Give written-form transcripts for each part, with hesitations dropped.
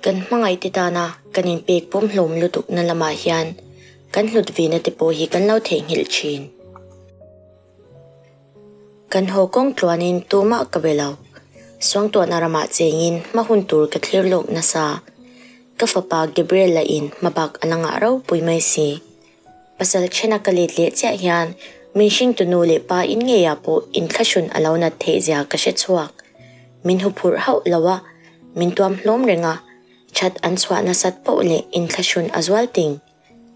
Kan hmangaihte tana kan inpek pawmhlawm lutukna lamah hian kan hlut vena te pawh hi kan lo theihnghilh thin. Kan haw kawng tluanin tumah ka be lo. Suangtuahna ramah chengin hma hun tur ka thlir lawk nasa. Ka fapa Gabriel lahin hmabak a la ngah ropui mai si. Pasal thena ka let leh chiah hian min hringtu nu leh pa in ngeiah pawh inthlahrun a lo nat theih zia ka hre chhuak. Min huphurh hauh lo a, min tuam hlawm reng a, that an chhuah nasat poh leh inthlahrun a zual ting.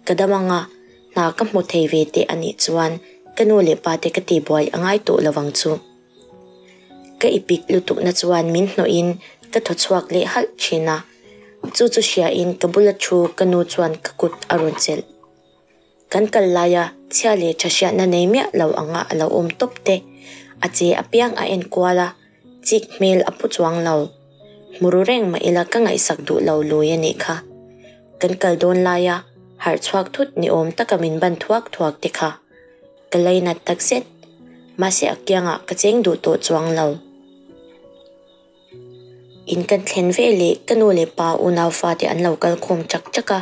Ka dam anga hna ka hmu thei ve teh a nih chuan ka nu leh pa te ka tihbuai a ngai tawh lovang chu. Ka ipik lutukna chuan min hnawhin ka thaw chhuak leh halh thin a. Chu chu hriain ka bula thu ka nu chuan ka kut a rawn chelh. Kan kal laia chhia leh tha hriatna nei miah lo anga a lo awm tawp te, a che apiang a en kual a, chik hmel a pu chuang lo. Hmu ru reng mah ila ka ngaihsak duh lo lui a nih kha. Kan kal dawn laia harh chhuak thut ni awm taka min ban thuak thuak te kha ka lainat takzet. Mahse a kiangah ka cheng duh tawh chuang lo. In kan thlen ve leh ka nu leh pa unau fate an lo kal khawm chak chak a,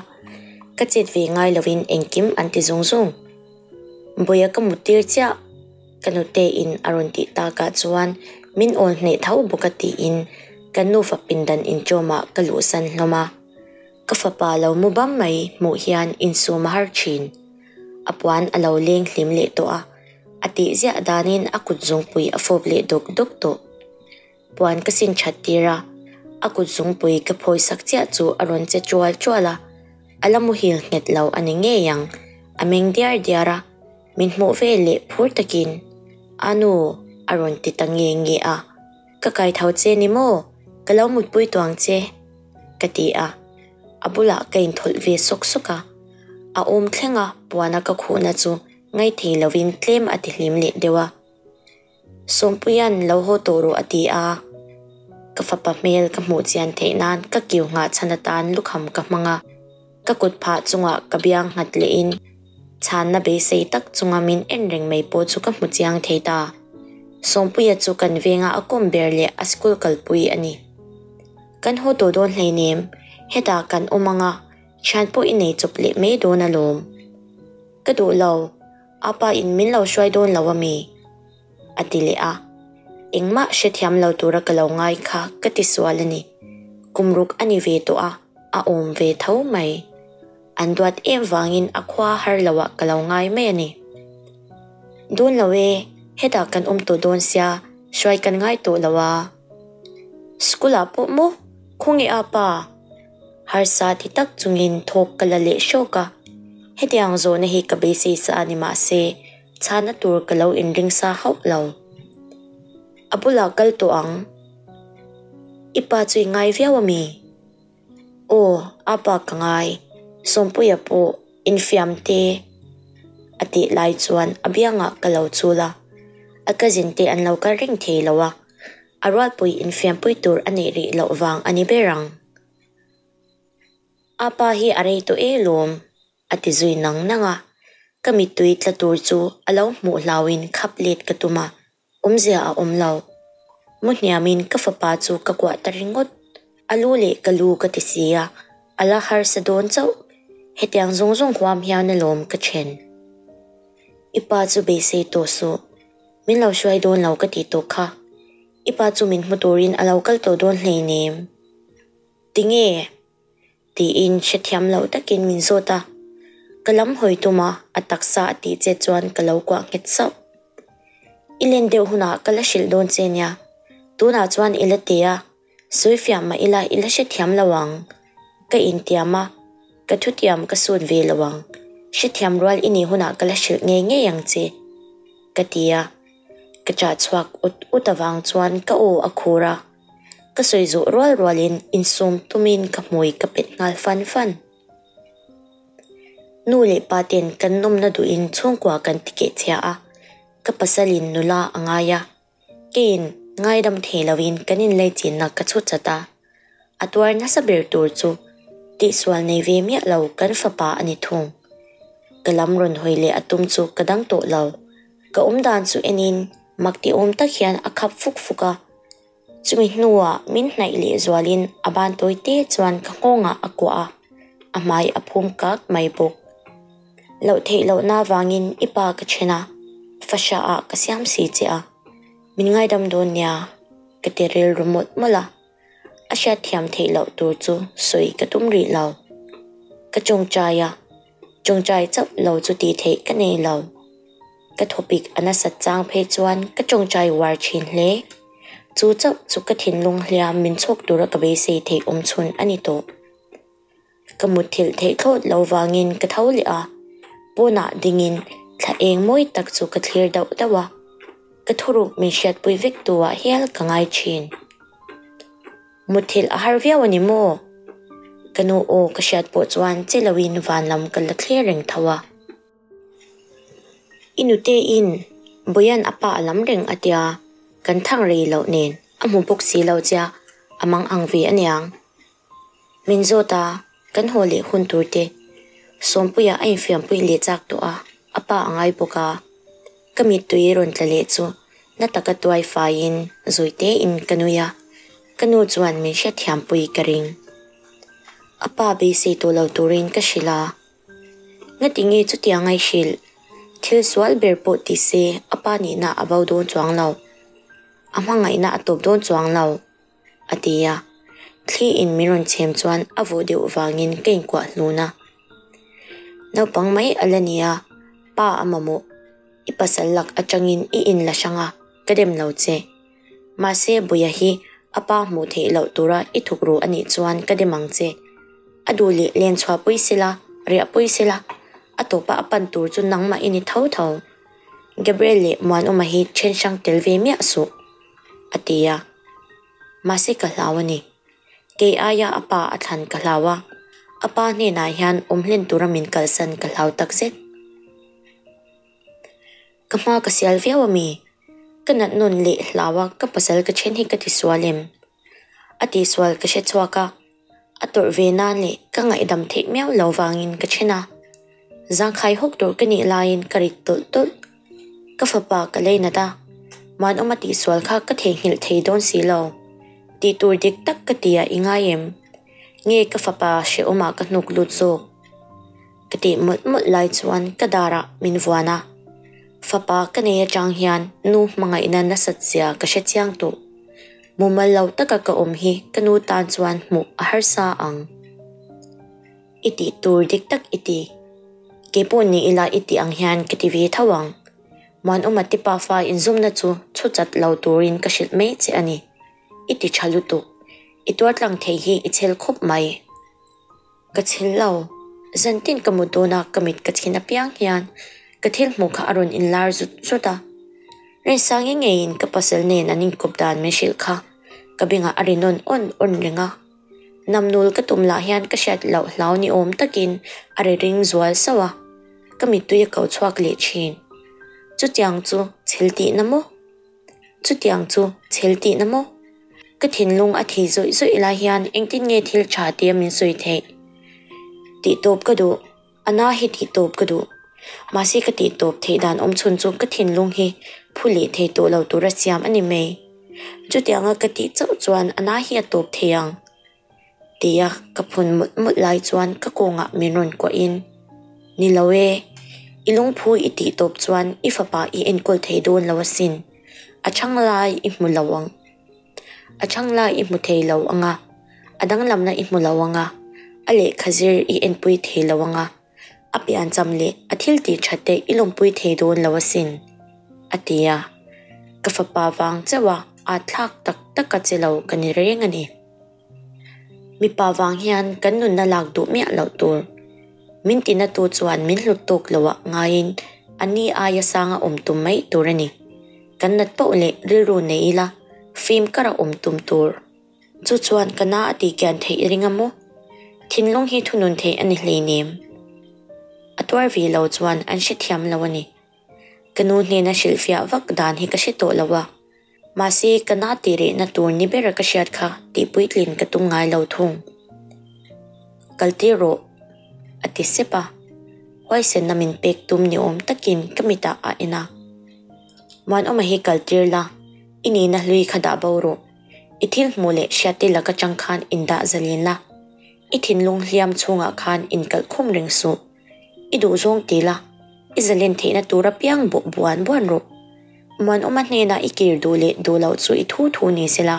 ka chet ve ngai lovin engkim an ti zung zung. Bawia ka mut tir chiah, ka nute in a rawn tih takah chuan min awl hneh tho bawk a tiin kan nufa pindan inchawmah ka luhsan hlawm a. Ka fapa lo mu bam mai hmuh hian insum a har thin. A puan a lo leng hlim leh tawh a, a tih ziah danin a kut zungpui a fawp leh dawk dawk tawh. Puan ka sin that tir a, a kut zungpui ka phawi sak chiah chu a rawn che chual chual a, a la muhil nghet lo a ni ngei ang, a meng diar diar a, min hmuh ve leh phur takin, Anu, a rawn ti ta nge nge a, Ka kai tho che ni maw? Ka lo mutpui tuang che, ka ti a, a bulah ka inthawlh ve sawk sawk a, a awm thlenga puana ka khuhna chu ngaithei lovin tlem a ti hlim leh deuh a. Sawmpuia'n lo haw tawh rawh a ti a, ka fapa hmel ka hmuh chian theih nan ka kiu nghah chhan atan lukham ka hmang a, ka kut phah chungah ka biang nghat lehin chhanna beisei tak chunga min en reng mai pawh chu ka hmu chiang thei ta. Sawmpuia chu kan venga a kawm ber leh a school kalpui a ni. Kan haw tawh dawn hleinem, hetah kan awm anga thian pawh i nei chawp leh mai dawn alawm. Ka duh lo. A pa in min lo hruai dawn lo a mi? A ti leh a. Engmah hrethiam lo tura ka lo ngai kha ka ti sual a ni. Kum ruk a ni ve tawh a, a awm ve tho mai. An duat em vangin a khua har lo ah ka lo ngai mai a ni. Dawn lo e, hetah kan awm tawh dawn sia, hruai kan ngai tawh lo a. School ah pawh maw? Khawnge a pa? Harsa ti tak chungin thawk ka la leh hrawk a, hetiang zawhna hi ka beisei sa a ni mahse chhana tur ka lo inring sa hauh lo. A bulah kal tawh ang. I pa chu i ngai viau a mi? Aw, a pa ka ngai. Sawmpuia pawh infiam te a tih lai chuan a biangah ka lo chul a, a cousin te an lo kal reng thei lo a. A rualpui infiampui tur a neih rih loh vang a ni ber ang. A pa hi a rei tawh e lawm, a ti zui nang nang a. Ka mittui tla tur chu a lo hmuh hlauin khap let ka tum a, awmzia a awm lo. Mu hniamin ka fapa chu ka kuah ta ringawt. A lu leh ka lu ka ti si a, a la harsa dawn chauh. Hetiang zawng zawng huam hian alawm ka then. I pa chu beisei tawh suh. Min lo hruai dawn lo ka tih tawh kha. I pa chu min hmu turin a lo kal tawh dawn hleinem. Tinge? Tiin hrethiam loh takin min zawt a. Ka lam hawi tum a, a taksa a tih che chuan ka lo kuah nghet sauh. I len deuh hunah ka la hrilh dawn che nia. Tunah chuan i la ti a, Sawifiah mah ila i la hrethiam lo ang. Ka intiam a, ka thutiam ka sut ve lo ang. Hrethiam rual i nih hunah ka la hrilh ngei ngei ang che, ka ti a. Ka chah chhuak ut ut avang chuan ka aw a khur a. Ka sawi zawh rual rualin insum tumin ka hmui ka pet nghal fan fan. Nu leh pa ten kan nawmna duhin chhungkua kan ti kehchhia a, ka pasalin nula a ngai a. Keiin ngaidam thei loin kan inleichinna ka chhut chat a, a tuar nasa ber tur chu tihsual nei ve miah lo kan fapa a ni thung. Ka lam rawn hawi leh a tum chu ka dang tawh lo. Ka awmdan chu enin mak ti awm tak hian a khap fuk fuk a. Chumi hnuah min hnaih leh zualin a ban tawi te chuan ka nghawngah a kuah a, a hmai a phum kak mai bawk. Loh theih lohna vangin i pa ka then a, fahra ah ka siam si che a, min ngaidam dawn nia ka ti rilru mawlh mawlh a. A hriatthiam theih loh tur chu sawi ka tum rih lo. Ka tawngtai a, tawngtai chauh lo chu tih theih ka nei lo. Ka thawpik a nasat chang phei chuan ka tawngtai uar thin hle. Chu chauh chu ka thinlung hliam min chhawk tura ka beisei theih awm chhun a ni tawh. Ka mutthilh theih thlawt lo vangin ka tho leh a, pawnah dingin thla eng mawi tak chu ka thlir dauh dauh a, ka thuruk min hriatpui vek tu ah hial ka ngai thin. Mutthilh a har viau a ni maw? Ka nu aw ka hriat pawh chuan che loin van lam ka la thlir reng tho a. I nute in Boyan a pa a lam reng a tia, kan thang rei loh nen a hmu bawk si lo chia a mang ang ve aniang. Min zawt a, kan haw leh hun tur te Sawmpuia a infiampui leh chak tawh a, a pa a ngai bawk a. Ka mittui rawn tla leh chu na taka tuai faiin zawi tein ka nui a, ka nu chuan min hriatthiampui ka ring. A pa beisei tawh lo turin ka hrilh a, Ngati nge chutiang a i hrilh? Thil sual ber pawh ti se a pa nihna a bo dawn chuang lo, a hmangaihna a tawp dawn chuang lo. A ti a, thli in min rawn chhem chuan a vawh deuh vangin ka inkuah hlun a. Naupang mai a la ni a, pa a mamawh, i pasal lak atangin i in la hrang a, ka dem lo che. Mahse Buia hi a pa hmuh theih loh tura i thuk ru a nih chuan ka dem ang che. A duh leh len chhuah pui sela, riah pui sela, a tawpa a pan tur chu nangmah i ni tho tho. Gabriel leh Muanawma hi then hrang tel ve miah suh. A ti a. Mahse ka hlau a ni. Kei aia a pa a thlan ka hlau a, a pa hnenah hian awm hlen tura min kalsan ka hlau takzet. Ka hma ka sial viau a mi? Ka nat nawn leh hlau a ka pasal ka then hi ka tisual em? A tihsual ka hre chhuak a. A tawrh ve nan leh ka ngaihdam theih miau lo vangin ka then a. Zangkhai hawk tur ka nih laiin ka rit tawlh tawlh. Ka fapa ka lei nat a, Muanawma tihsual kha ka theihnghilh thei dawn si lo. Tih tur dik tak ka ti a i ngai em? Nge ka fapa hrehawmah ka hnuk lut zawk? Ka tih mawlh mawlh lai chuan ka darah min vuan a. Fapa ka nei atang hian nu hmangaihna nasat zia ka hre chiang tawh. Mumal lo taka ka awm hi ka nu tan chuan hmuh a harsa ang. I tih tur dik tak i ti. Kei pawh ni ila i tih ang hian ka ti ve tho ang. Muanawma te pafa inzawmna chu chhu chat lo turin ka hrilh mai che a ni. I ti tha lutuk. I tuartlang thei hi i chhel khawp mai. Ka chhel lo. Zantin ka mut dawna ka mit ka chhin apiang hian ka thil hmuh kha a rawn inlar zut zut a. Rinsangi ngeiin ka pasal nen an inkawp dan min hrilh kha ka bengah a ri nawn awn awn reng a. Namnul ka tum lah hian ka hriat loh hlau ni awm takin a ri ring zual sauh a, ka mittui a ko chhuak leh thin. Chutiang chu chhel tihna maw? Chutiang chu chhel tihna maw? Ka thinlung a thi zawih zawih lai hian engtin nge thil tha tia min sawi theih? Tihtawp ka duh, a na hi tihtawp ka duh. Mahse ka tihtawp theih dan awm chhun chu ka thinlung hi phu leh thei tawh lo tura siam a ni mai. Chutianga ka tih chauh chuan a na hi a tawp thei ang. Tia ka phun mawlh mawlh lai chuan ka kawngah min rawn kuahin, Ni lo e, i lungphu i tih tawp chuan i fapa i enkawl thei dawn lo asin. A chhang lai i hmu lo ang. A chhang lai i hmu thei lo ang a, a danglamna i hmu lo ang a, a lehkha zir i enpui thei lo ang a, a piancham leh a thil tih that te i lawmpui thei dawn lo asin, a ti a. Ka fapa vang chauh a, aa thlak tak tak a che lo ka ni reng a ni. Mipa vang hian kan nunna lak duh miah loh tur. Min tinatu chuan min hlut tawk loah ngaiin a ni aia sanga awm tum mai tur a ni. Kan nat poh leh rilru nei ila fim kara awm tum tur. Chu chuan ka na a tih kian theih i ring a maw? Thinlung hi thunun theih a ni hleinem. A tuar ve lo chuan an hrethiam lo a ni. Ka nu hnena hrilhfiah vak dan hi ka hre tawh lo a. Mahse, ka na tih rehna tur ni bera ka hriat kha tih puitlin ka tum ngai lo thung. Kal tir rawh, a ti sep a. Huaisenna min pek tum ni awm takin ka mitah a en a. Muanawma hi kal tir la, i nihna hlui kha dah bo rawh. I thil hmuh leh hriatte lak atang khan indah zalen la, i thinlung hliam chhungah khan inkalh khum reng suh. I duhzawng ti la, i zalen theihna tur apiang bawh buan buan rawh. Muanawma hnenah i kir duh leh duh loh chu i thu thu ni se la,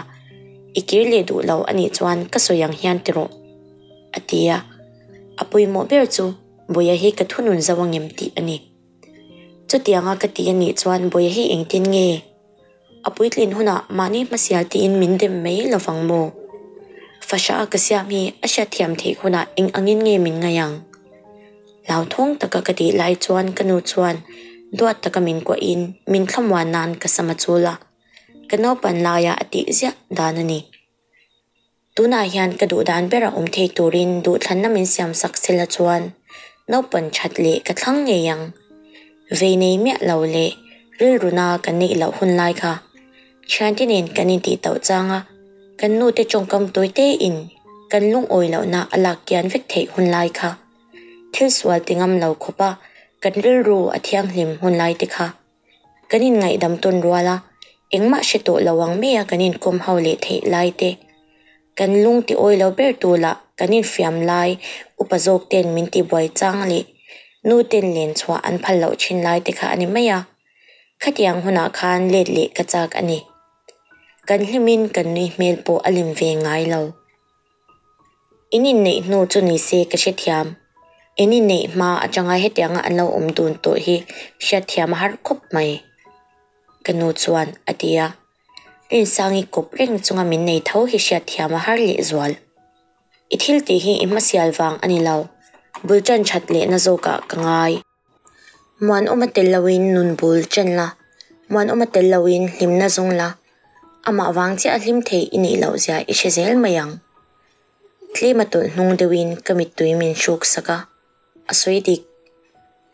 i kir leh duh lo a nih chuan ka sawi ang hian ti rawh, a ti a. A pawimawh ber chu Bawia hi ka thunun zo angem tih a ni. Chutianga ka ti a nih chuan Bawia hi engtin nge? A puitlin hunah mahni hmasial tiin min dem mai lovang maw? Fahra a ka siam hi a hriatthiam theih hunah eng angin nge min ngaih ang? Hlauthawng taka ka tih lai chuan ka nu chuan duat taka min kuahin min thlamuan nan ka sam a chul a, ka naupan laia a tih ziah dan a ni. Tunah hian ka duh dan bera awm thei turin duhthlanna min siam sak sela chuan naupan that leh ka thlang ngei ang. Vei nei miah lo leh rilruna kan neih loh hun lai kha thiante nen kan intih tauh chang a, kan nute tawngkam tawi tein kan lungawi lohna a lak kian vek theih hun lai kha. Thil sual ti ngam lo khawpa kan rilru a thianghlim hun lai te kha. Kan inngaihdam tawn rual a, engmah hre tawh lo ang maia kan inkawm ho leh theih lai te, kan lung ti awi lo ber tu lah kan infiam lai upa zawk ten min ti buai chang leh nu ten len chhuah an phal loh thin lai te kha a ni mai a. Khatiang hunah khan let leh ka chak a ni. Kan hlimin kan nui hmel pawh a lim ve ngai lo. In inneih hnu chu ni se ka hrethiam. In inneih hma atanga hetianga an lo awm dun tawh hi hriatthiam a har khawp mai, ka nu chuan a ti a. Rinsangi kawp reng chunga min nei tho hi hriatthiam a har lehzual. I thil tih hi i hmasial vang a ni lo, bul ṭan ṭhat lehna zawkah ka ngai. Muanawma tel loin nun bul chen la, Muanawma tel loin hlimna zawng la, amah vang chiah a hlim thei i nih loh zia i hre zel mai ang. Tlema tawlh hnung deuhin ka mittui min hruk sak a, a sawi dik.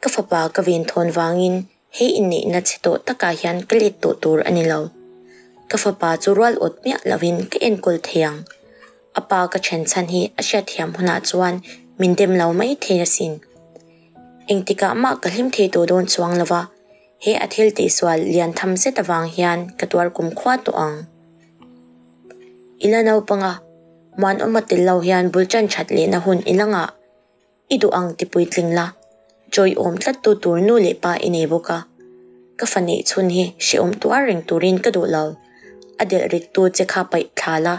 Ka fapa ka venthawn vangin hei inneihna chhe tawh takah hian ka let tawh tur a ni lo. Ka fapa chu rual awt miah loin ka enkawl thei ang. A pa ka then chhan hi a hriatthiam hunah chuan min dem lo mai thei asin. Engtikah mah ka hlim thei tawh dawn chuang lo va, he a thil tihsual lian tham zet avang hian ka tuar kum khua tawh ang. I la naupang a, Muanawma tel lo hian bul ṭan ṭhat lehna hun i la ngah. I duh ang ti puitling la, chawiawm tlattu tur nu leh pa i nei bawk a. Ka fa neih chhun hi hrehawm tuar reng turin ka duh lo. A delh rittu che kha paih thla la,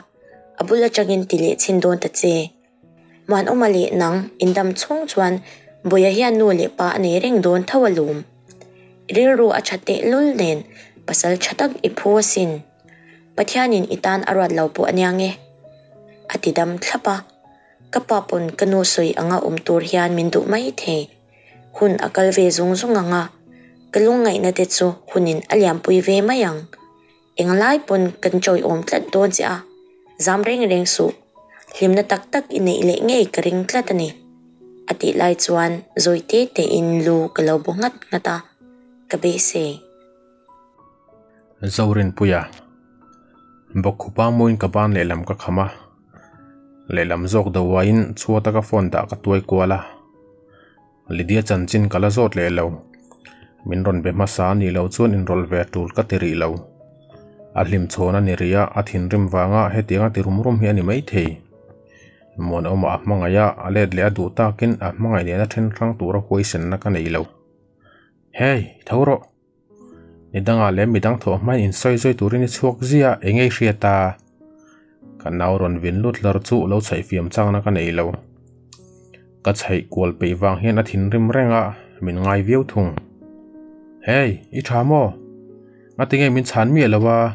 a bul aṭangin ti leh chhin dawn ta che. Muanawma leh nang indam chhung chuan Bawia hian nu leh pa a nei reng dawn tho a lawm. I rilru a tha tehlul nen pasal tha tak i phu asin. Pathianin i tan a ruat lo pawh a nia nge. A ti dam thlap a. Ka pa pawn ka nu sawi anga awm tur hian min duh mai thei. Hun a kal ve zung zung ang a, ka lungngaihna te chu hunin a liampui ve mai ang. Englai pawn kan chawiawm tlat dawn che a, zam reng reng suh, hlimna tak tak i neih leh ngei ka ring tlat a ni, a tih lai chuan zawi te tein lu ka lo bu nghat nghat a, ka beisei. Zorinpuia, Bawkkhupa muin ka ban lehlam ka kham a, lehlam zawk do aiin chhuata ka phone dah ka tuai kual a. Lydia chanchin ka la zawt leh lo. Min rawn be hmasa a nih loh chuan inrawlh ve tul ka ti rih lo. A hlimchhawn a ni rih a, a thinrim vanga hetiang a ti rum rum hi a ni maithei. Muanawma a hmangaih a, a let leh a duh takin a hmangaih nena then hrang tura huaisenna ka nei lo. Hey, tho rawh! Ni dangah leh midang thawh hmain insawi zawi turin i chhuak zia eng nge i hriat a? Ka nau rawn vin lut hlar chu lo chhaih fiam chakna ka nei lo. Ka chhaih kual peih vang hian a thinrim reng a, min ngai viau thung. Hey, i tha maw? Ngati nge min chhan miah lo a?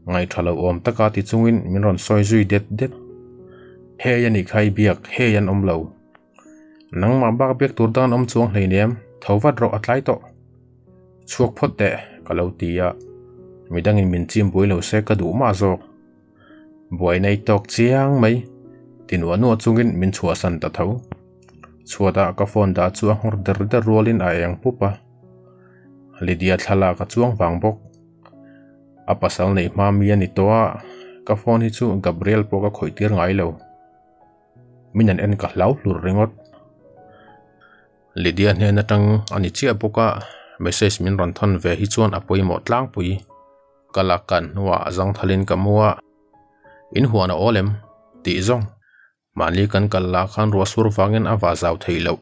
Ngaihṭha lo awm taka ti chungin min rawn sawi zui det det. Hei a nih kha i biak, hei an awm lo. Nangmah bak biak tur dang an awm chuang hleinem, tho vat rawh a tlai tawh. Chhuak phawt teh, ka lo ti a, midangin min chim buai lo se ka duh mah zawk. Buai nei tawk chiang mai, ti nuah nuah chungin min chhuahsan ta tho. Chhuatah ka phone dah chu a nghawr der der rualin a eng pup a. Lydia thlalak a chuang vang bawk. A pasal neih hma mi a ni tawh a, ka phone hi chu Gabriel pawh ka khawih tir ngai lo. Min an en ka hlau hlur ringawt. Lydia hnen atang a ni chiah bawk a, message min rawn thawn ve hi chuan a pawimawh tlangpui. Ka lak kan hnuah zangthalin ka mu a. In huan a awl em? Tih zawng. Mahni kan kal lah khan ruah sur vangin a vah zau theih loh.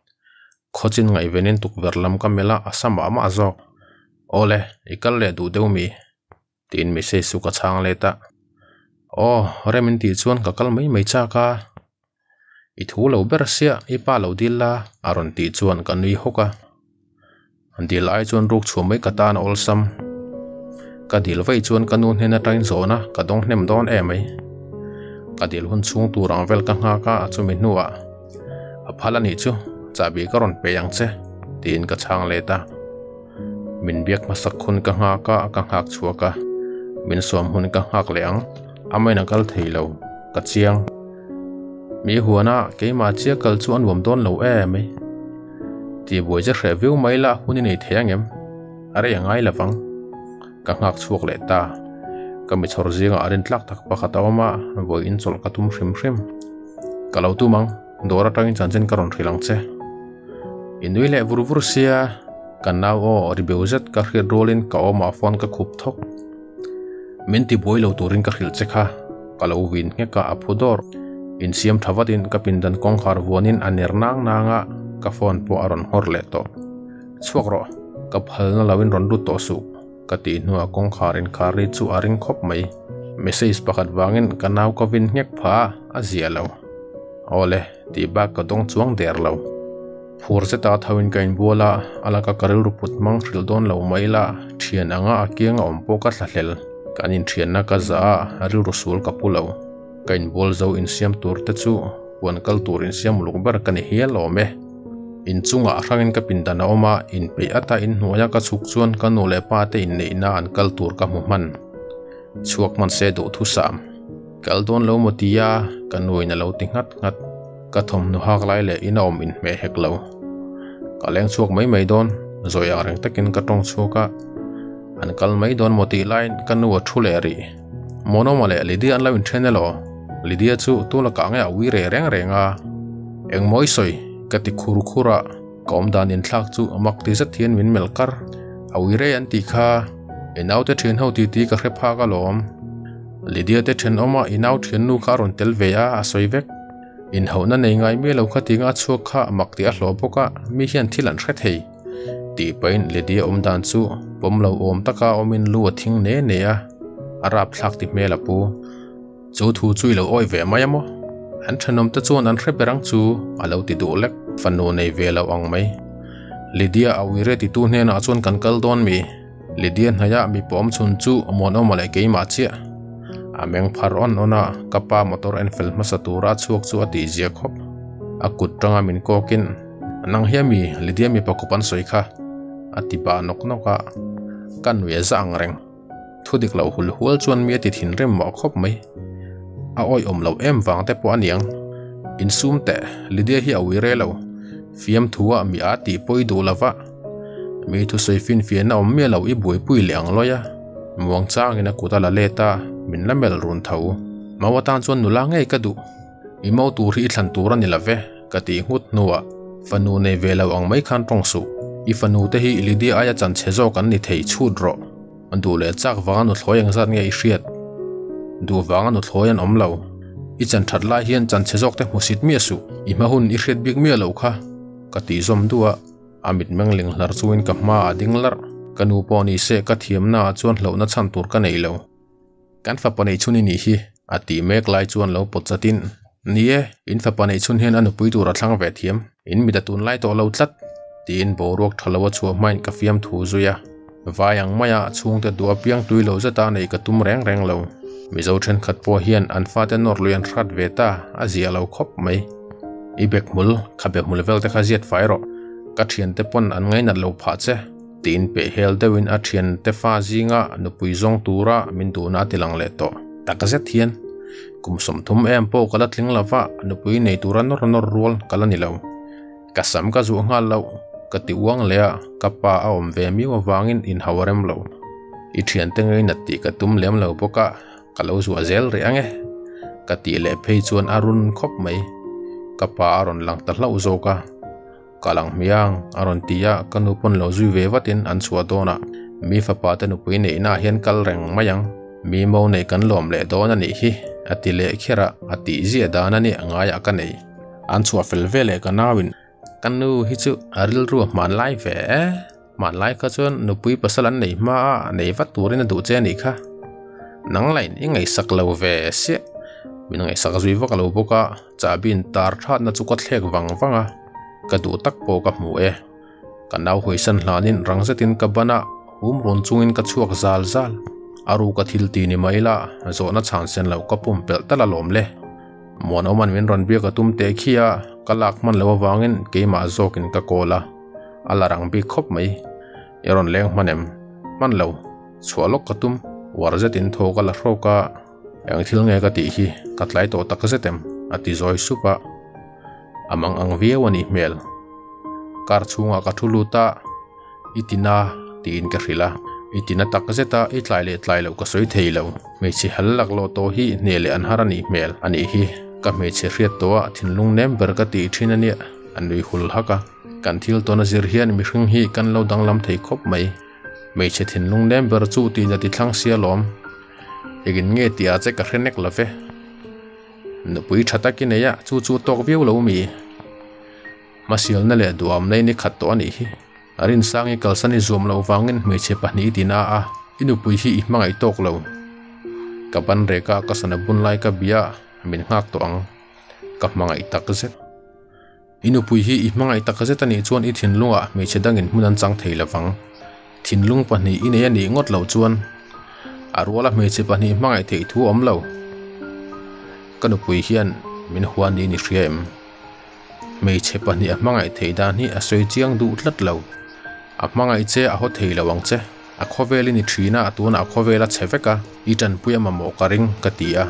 Khawchin ngaihvenin tukverh lam ka melh a, a sa mah mah zawk. Awle, i kal leh duh deuh mi? Tiin message chu ka chhang let a. Aw, rem in tih chuan ka kal mai mai chak a. I thu lo ber sia, i pa lo dil la, a rawn tih chuan ka nui hawk a. Dil ai chuan ruk chhuah mai ka tan a awlsam. Ka dil vaih chuan ka nu hnen atangin zawhna ka dawng hnem dawn em ai. Ka dil hun chhung tur ang vel ka nghak a, chumi hnuah a phal a nih chu, chahbi ka rawn pe ang che, tiin ka chhang let a. Min biak hmasak hun ka nghak a, ka nghak chhuak a. Min sawm hun ka nghak leh ang, amahin a kal thei lo, ka chiang. Mi huana keimah chiah kal chu a nuam dawn lo em ai. Tihbuai che hreh viau mai la hun i nei thei ang em? A rei a ngai lo vang. Ka nghak chhuak leh ta. Ka mi chhawr zingah a rintlak tak pakhat a awm a, vawi inchawlh ka tum hrim hrim. Ka lo tum ang, dawr atangin chanchin ka rawn hrilh ang che. I nui leh vur vur sia, ka nau aw ri beu zet ka hriat rualin ka awmah phone ka khup thawk. Min tibuai lo turin ka hrilh che kha, ka lo vin nghek a, a phu dawr. Insiam tha vatin ka pindan kawngkhar vuanin a ner nang nang a, ka phone pawh a rawn nghawr leh tawh. Chhuak rawh, ka phalna loin rawn lut tawh suh, ka tih hnuah kawngkhar inkhar ri chu a ring khawp mai. Message pakhat vangin ka nau ka vin nghek pha a, a zia lo. Awle, tih bak ka dawng chuang der lo. Phur zeta thoin ka inbual a, a laka ka rilru put hmang hrilh dawn lo mai la, thian anga a kianga awm pawh ka thlahlel. Kan inthianna ka zah a, rilru sul ka pu lo. Ka inbual zo insiam tur te chu huan kal tur insiam uluk ber ka ni hial awm e. Inchungah a hrangin ka pindan a awm a, inpeih ata inhnuaia ka chhuk chuan ka nu leh pa te inneihna an kal tur ka hmu hman. Chhuak hman se duh thusam. Kal dawn lo maw tia ka nuin a lo ti nghat nghat. Ka thawmhnaw hak lai leh in a awm inhmeh hek lo. Ka leng chhuak mai mai dawn, zawi ang reng takin ka tawng chhuak a. An kal mai dawn maw tih laiin ka nu a thu leh rih. Monoma leh Lydia an lo inthen elaw? Lydia chu tu lakah nge a ui re reng reng a? Engmaw i sawi? ka ti khur khur a, ka awmdan inthlak chu mak ti zet hian min melh kar. A ui rei an tih kha, i naute thian ho titi ka hre phak alawm. Lydia te thenawma i nau thiannu kha a rawn tel ve a, a sawi vek. Inhauhna nei ngai miah lo kha tinga a chhuak kha mak tih a hlawh bawk a, mi hian thil an hre thei. Tih pahin Lydia awm dan chu pawm lo awm taka awmin lu a thing ne ne a, a rapthlak ti hmel a pu. Chu thu chu i lo awi ve mai a maw? An thenawm te chuan an hre ber ang chu a lo ti duh lek, fanu nei ve lo ang mai. Lydia a uire titu hnenah chuan kan kal dawn mi? Lydia hnaia mi pawm chhun chu Muanawma leh keimah chiah. A meng phar awn awn a, ka pa motor en fel hmasa tura a chhuak chu a tihzia khawp. A kut tanga min kawkin, Nang hian mi Lydia mipa kawp an sawi kha, a ti bah nawk nawk a, ka nui a za ang reng. Thu dik loh hul hual chuan mi a ti thinrim mawh khawp mai. A awihawm loh em vang te pawh a niang. Insum teh, Lydia hi a ui re lo. Fiamthua mi a tih pawh i duh lova. Mi thusawi finfiahna awm miah lo i buaipui leh ang lawi a, muang changin a kut a la let a, min la melh run tho. Mau atan chuan nula ngei ka duh. I mau tur hi i thlan tur a ni lo ve, ka tih nghut hnuah fanu nei ve lo ang mai khan tawng suh. I fanu te hi Lydia aia chan chhe zawk an ni thei chhut rawh. Duh leh chak vanga nuthlawi engzat nge i hriat? Duh vanga nuthlawi an awm lo. I chan that lai hian chan chhe zawk te hmusit miah suh. I hma hun i hriat bik miah loh kha, ka tih zawm duh a. A mitmeng ling hlar chungin ka hmaah a ding larh. Ka nu pawh ni se ka thiamnaah chuan hlauhna chhan tur ka nei lo. Kan fapa neih chhun i nih hi, a tih mek lai chuan lo pawt chatin, Ni e, in fapa neih chhun hian a nupui tur a thlang ve thiam, in mit a tunlai tawh lo tlat, tiin boruak tha lo a chhuah hmain ka fiamthu zui a. Vai ang maia chhungte duh apiang tui lo zeta neih ka tum reng reng lo. Mizo thenkhat pawh hian an fate nawr lui an hrat ve ta, a zia lo khawp mai. I bek hmul, khabe hmul vel te kha ziat fai rawh. Ka thiante pawn an ngainat lo phah che, tiin peh hel deuhin a thiante fa zinga nupui zawng tura min duhna a ti lang leh tawh. Tak zet hian, kum 30 em pawh ka la tling lova, nupui nei tura nawr nawr rual ka la ni lo. Ka sam ka zuah nghal loh, ka ti uang leh a, ka pa a awm ve miau avangin inhau a rem lo. I thiante ngainat tih ka tum lem lo bawk a, ka lo zuah zel rih ang e. Ka tih leh phei chuan a run khawp mai. Ka pa a rawn lang ta hlauh zawk a. Ka lang hmiang, a rawn ti a, ka nu pawn lo zui ve vatin an chhuah dawn a. Mi fapa te nupui neihna ah hian kal reng mai ang. Mi mo neih kan lawm leh dawn a nih hi, A ti leh kher a, a tih ziah dan a nih ngaiah ka nei. An chhuah fel veleh ka nauin, Ka nu hi chu a rilru a hmanlai ve e. Hmanlai kha chuan nupui pasal an nei hma a, nei vat turin a duh che a nih kha. Nang lain i ngaihsak lo ve siah. Min ngaihsak zui vak lo bawk a, chahbi in tar thatna chu ka thlek vang vang a, ka duh tak pawh ka hmu e. Ka nau hawisan hlanin rang zetin ka ban a, hum run chungin ka chhuak zal zal. A ruka thil ti ni mai la, zawhna chhan sen loh ka pumpelh tal alawm le. Muanawma'n min rawn biak a tum teh khi a, ka lak hman loh avangin keimah zawkin ka call a, a la rang bik khawp mai. I rawn leng hman em? Hman lo. Chhuah lawk ka tum. Uar zetin thaw ka la hrawk a, Eng thil nge ka tih hi ka tlai tawh tak zet em? a ti zawi sup a, a mang ang viau a nih hmel. Car chhungah ka thu lut a, I tina tiin ka hrilh a, I tina tak zet a, i tlai leh tlai loh ka sawi thei lo. Hmeichhe hal laklawh tawh hi hneh leh an har a nih hmel a nih hi. Ka hmeichhe hriat tawh a thinlung nem ber ka tih thin a nia, a nui hul hak a. Kan thil tawn a zir hian mihring hi kan lo danglam thei khawp mai. Hmeichhe thinlung nem ber chu tiin a ti thlang sia lawm. Engin nge tih ah che ka hre nek lo ve. Nupui tha tak i nei a, chu chu tawk viau lo mi. Hmasialna leh duham nei ni khat tawh a nih hi. A rinsangi kalsan i zuam loh vangin hmeichhe pahnih i ti na a, i nupui hi i hmangaih tawk lo. Ka ban rek a, ka sana bun lai ka bia a, min nghak tawh ang. Ka hmangaih tak zet. I nupui hi i hmangaih tak zet a nih chuan i thinlungah hmeichhe dangin hmun an chang thei lovang. Thinlung pahnih i nei a nih ngawt loh chuan a ruala hmeichhe pahnih hmangaih theih thu a awm lo. Ka nupui hian min hua niin i hria em? Hmeichhe pahnih a hmangaih theih dan hi a sawi chiang duh tlat lo. A hmangaih che a haw thei lo ang che. A khawvel i ni thin a, tunah a khawvel a chhe vek a, i tanpui a mamawh ka ring, ka ti a.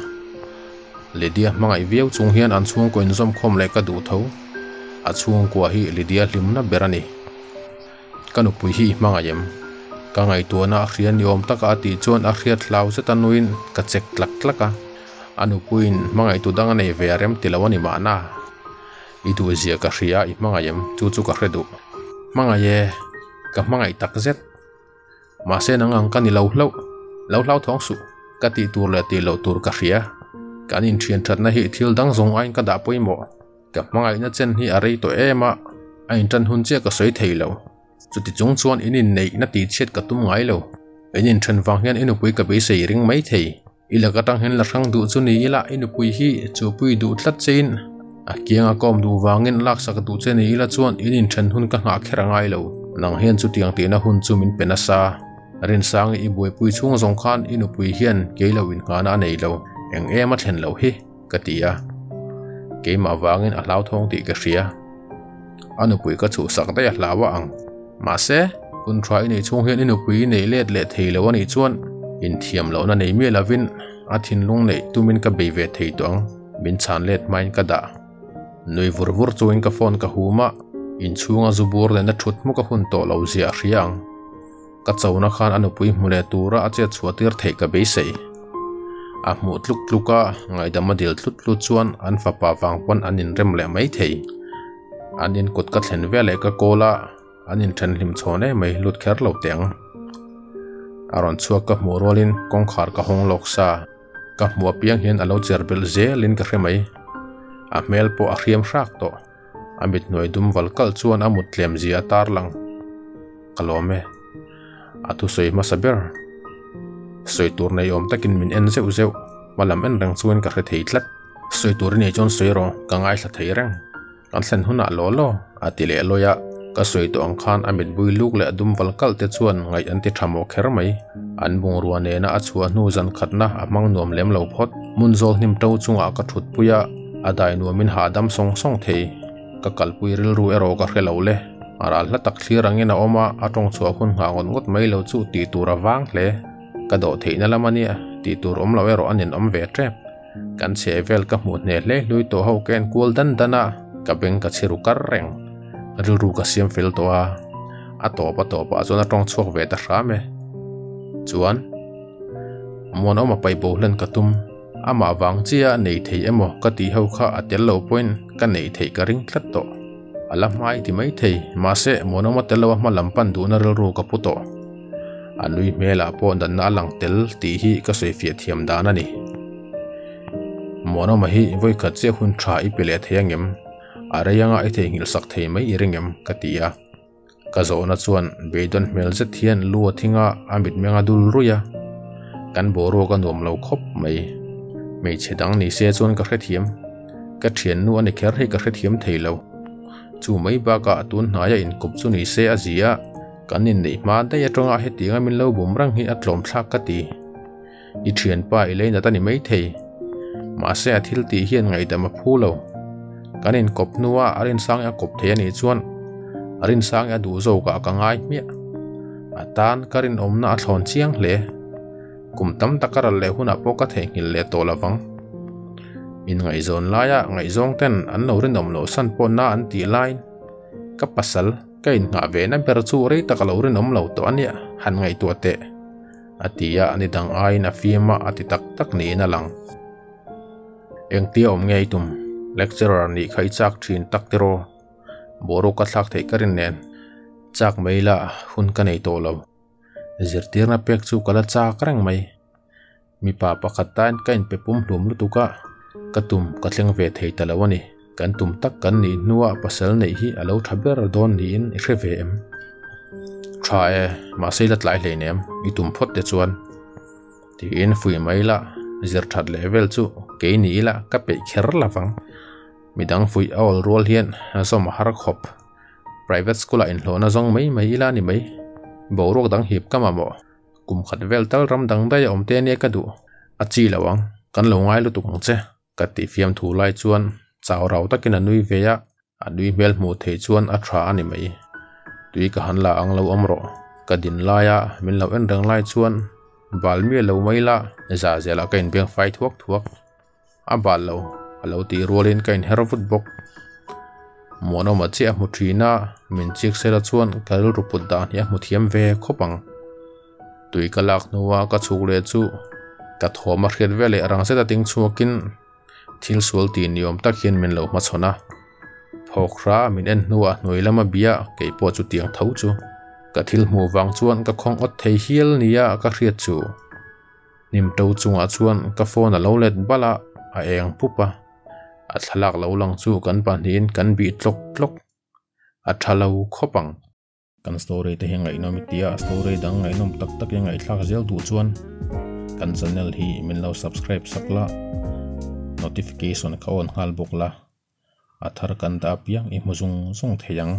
Lydia hmangaih viau chung hian an chhungkaw inzawmkhawm leh ka duh tho. A chhungkua hi Lydia hlimna ber a ni. Ka nupui hi i hmangaih em? Ka ngaihtuahna a hria ni awm taka a tih chuan a hriat hlau zet a nuin ka chek tlak tlak a. A nupuiin hmangaihtu dang a nei ve a rem ti lo a ni mahna. I duhzia ka hria a, i hmangaih em? Chu chu ka hre duh. Hmangaih e, ka hmangaih tak zet. Mahse nang ang ka ni lo hlauh, lo hlauthawng suh, ka tih tur leh tih loh tur ka hria. Kan inthian thatna hi thil dang zawng aiin ka dah pawimawh. Ka hmangaihna chen hi a rei tawh em a, a intan hun chiah ka sawi thei lo. Chuti chung chuan in inneihna tihchhiat ka tum ngai lo. In inthen vang hian i nupui ka beisei ring mai thei. I lak atang hian la hrang duh chu ni ila i nupui hi chupui duh tlat chein a kianga ka awm duh vangin laksak duh che ni ila chuan in inthen hun ka nghah kher a ngai lo. Nang hian chutiang tihna hun chu min pe nasa. Rinsangi i buaipui chhung zawng khan i nupui hian kei lo inngahna a nei lo. Eng em a thlen loh hi? ka ti a. Keimah vangin a hlauthawng tih ka hria. A nupui ka chhuhsak daih a hlau a ang. Mahse, hun tha i neih chhung hian i nupui i neih let leh thei lo a nih chuan inthiam lohna nei miah lovin a thinlung neih tumin ka bei ve thei tawh ang, min chhan let hmain ka dah. Nui vur vur chungin ka phone ka hum a, inchhunga zu bur lehna thut hmuk a hun tawh lo zia a hria ang. Ka chona khan a nupui hmu leh tura a chet chhuah tir theih ka beisei. A hmuh tluk tluk a, ngaihdam a dil tlut tlut chuan an fapa vang pawn an inrem leh mai thei. An in kut ka thlen veleh ka call a, an inthen hlim chhawn em mai lut kher lo teh ang. A rawn chhuak ka hmuh rualin kawngkhar ka hawng lawk sa. Ka hmuh apiang hian a lo cher belh zelin ka hre mai. A hmel pawh a hriam hrak tawh. A mit hnuai dum val kalh chuan a mut tlem zia a tarlang. Ka lawm e. A thusawi hmasa ber. Sawi tur nei awm takin min en zeuh zeuh. Hma lam en reng chuan ka hre thei tlat. Sawi tur i nei chuan sawi rawh, ka ngaithla thei reng. Kan thlen hunah law law, a ti leh lawi a. Ka sawi tawh ang khan a mit bui luk leh a dum val kalh te chuan ngaih an ti tha mawh kher mai. An bungrua nena a chhuah hnu zan khatna a hmang nuam lem lo phawt. Hmun zawl hnim to chungah ka thut pui a, a dai nuamin hahdam sawng sawng thei. Ka kalpui rilru erawh ka hre lo le. A ral hla tak thlir angin a awm a, a tawng chhuah hun nghah ngawt ngawt mai lo chu tih tur a vang hle. Ka dawh theihna lam a nia, tih tur awm lo erawh a ninawm ve tep. Kan chheh vel ka hmuh hneh hle hlui tawh ho ka en kual dan dan a, ka beng ka chhi ru kar reng. Rilru ka siam fel tawh a, a tawp a tawpah chuan a tawng chhuak ve ta hram e. Chuan, Muanawma paih bo hlen ka tum, amah vang chiah a nei thei emaw ka tih ho kha a tel lo pawhin ka neih theih ka ring tlat tawh. A la hmai ti mai thei, mahse Muanawma tel lo a hma lam pan duhna rilru ka pu tawh. A nui hmelah pawh danna a lang tel tih hi ka sawifiah thiam dan a ni. Muanawma hi vawikhat chiah hun tha i pe leh thei angem? A rei anga i theihnghilh sak thei mai i ring em? ka ti a. Ka zawhna chuan beidawn hmel zet hian lu a thing a, a mitmeng a dul ruih a. Kan boruak a nuam lo khawp mai. Hmeichhe dang ni se chuan ka hrethiam. Ka thiannu a ni kher hi ka hrethiam thei lo. Chu mai bakah tun hnaia inkawp chu ni se a zi a, kan inneih hma daih atanga hetianga min lo bum reng hi a tlawm thlak ka ti. I thianpa i lei nat a ni maithei. Mahse a thil tih hian ngaihdam a phu lo. Kan inkawp hnua a rinsangi a kawp thei a nih chuan a rinsangi a duh zawkah ka ngai hmiah. A tan ka rinawmna a thlawn chiang hle. Kum tam tak a ral leh hunah pawh ka theihnghilh leh tawh lovang. Inngaihzawn laia ngaihzawng ten an lo rinawm loh san pawh na an tih laiin ka pasal ka innghah ve na ber chu rei tak a lo rinawm lo tawh a nia han ngaihtuah teh. A ti a, ni dang aiin a fim a, a ti tak tak niin a lang. Engtia awm nge i tum? Lecturer nih kha i chak thin tak tiraw? Boruak ka thlak theih ka rin nen. Chak mai la, hun ka nei tawh lo. Zirtirna pek chu ka la chak reng mai. Mipa pakhat tain ka inpe pum hlum lutuk a, ka tum ka thleng ve thei ta lo a ni. Kan tum tak kan nih hnua pasal neih hi a lo tha ber dawn niin i hre ve em? Tha e, mahse i la tlai hleinem, i tum phawt te chuan. Tiin fuih mai ila, zir that leh vel chu kei ni ila ka peih kher lo vang. Midang fuih a awl rual hian zawm a har khawp. Private school ah inhlawhna zawng mai mai ila ni mai. Boruak dang hip ka mamawh. Kum khat vel tal ram dang daih a awm te ania ka duh. A chi lo ang, kan lo ngai lutuk ang che. Ka tih fiam thu lai chuan chau rau takin a nui ve a, a nui hmel hmuh theih chuan a tha a ni mai. Tui ka han la ang lo awm rawh. Ka din laia min lo en reng lai chuan bal miah lo mai la za zelah ka inbeng fai thuak thuak. A bal lo, a lo tih rualin ka inher vut bawk. Muanawma chiah a hmu thin a, min chik sela chuan ka rilru put dan hi a hmu thiam ve khawp ang. Tui ka lak hnua ka chhuk leh chu ka thawm a hriat veleh rang zet a ding chhuakin thil sual tih ni awm tak hian min lo hmachhawn a. Phawkhra min en hnuah hnuai lama bia kei pawh chu tiang tho chu ka thil hmuh vang chuan ka khawng awt thei hial nia ka hriat chu. Hnim to chungah chuan ka phone a lo let bal a, a eng pup a. A thlalak lo lang chu kan pahnihin kan bih tlawk tlawk. A tha lo khawp ang. Kan story te hi ngaihnawm i tia, story dang ngaihnawm tak tak i ngaihthlak zel duh chuan kan channel hi min lo subscribe sak la, notification kha on nghal bawk la, a thar kan dah apiang i hmu zung zung thei ang.